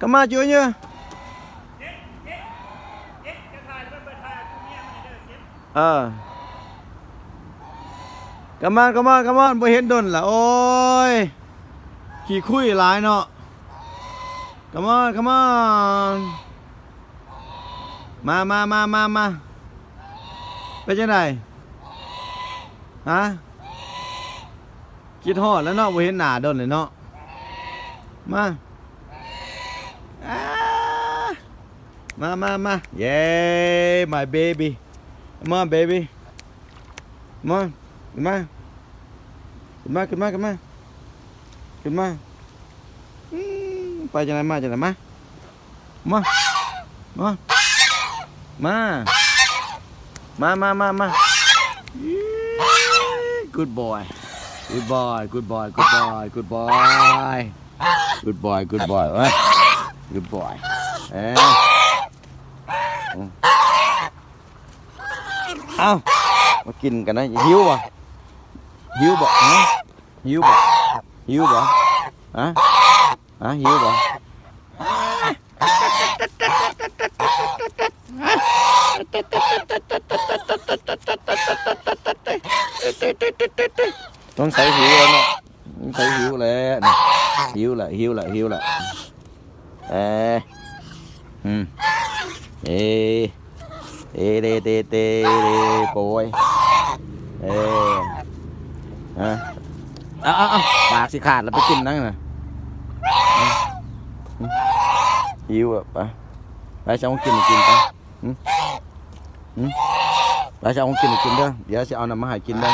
Come on, Junior. ເອີ Come on, come on, come on. ບໍ່ເຫັນດົນລະ ໂອ້ຍ ຂີ້ຄຸຍຫຼາຍເນາະ. Come on, come on. ມາ ມາ ມາ ມາ ມາ. ເປັນຈັ່ງໃດ? ຮະ? ຄິດຮອດແລ້ວເນາະ, ບໍ່ເຫັນໜ້າດົນເລີຍເນາະ. ມາ ອາ ມາ ມາ ມາ. Yay, my baby. Come on, baby. Come on. ຂຶ້ນມາ ຂຶ້ນມາ ຂຶ້ນມາ ຂຶ້ນມາ ຂຶ້ນມາ. ອືມ ໄປຈັ່ງໃດ ມາຈັ່ງໃດ ມາ ມາ ມາ ມາ ມາ ມາ ມາ. Good boy. Good boy. Good boy. Good boy. Good boy. Good boy. Good boy. ເອີ Good boy. ເອີ ອືມ ເອົ້າ ມາກິນກັນນະ. ຫິວບໍ່? ຫິວບໍ່? ຮະ? ຫິວບໍ່? ຫິວບໍ່? ຮະ? ຮະ? ຫິວບໍ່? ສົງໄສຫິວແລ້ວເນາະ. ມັນໃສ່ຫິວແລ້ວນີ້ ຫິວລະ ຫິວລະ ຫິວລະ. ເອີ ອືມ ເອ ເອ ເດ ເດ ເດ ເດ ໂກຍ ເອີ ຮະ ເອົາ ເອົາ ເອົາ ປາກຊິຂາດລະ ໄປກິນນຳນະ. ອືມ ອືມ ຫິວລະ ໄປ ໄປ ເອົາຂອງກິນ ກິນໄປ. ຫືມ ຫືມ ແລ້ວຊິເອົາຂອງກິນໃຫ້ກິນເດີ ດຽວຊິເອົານ້ຳມາໃຫ້ກິນເດີ.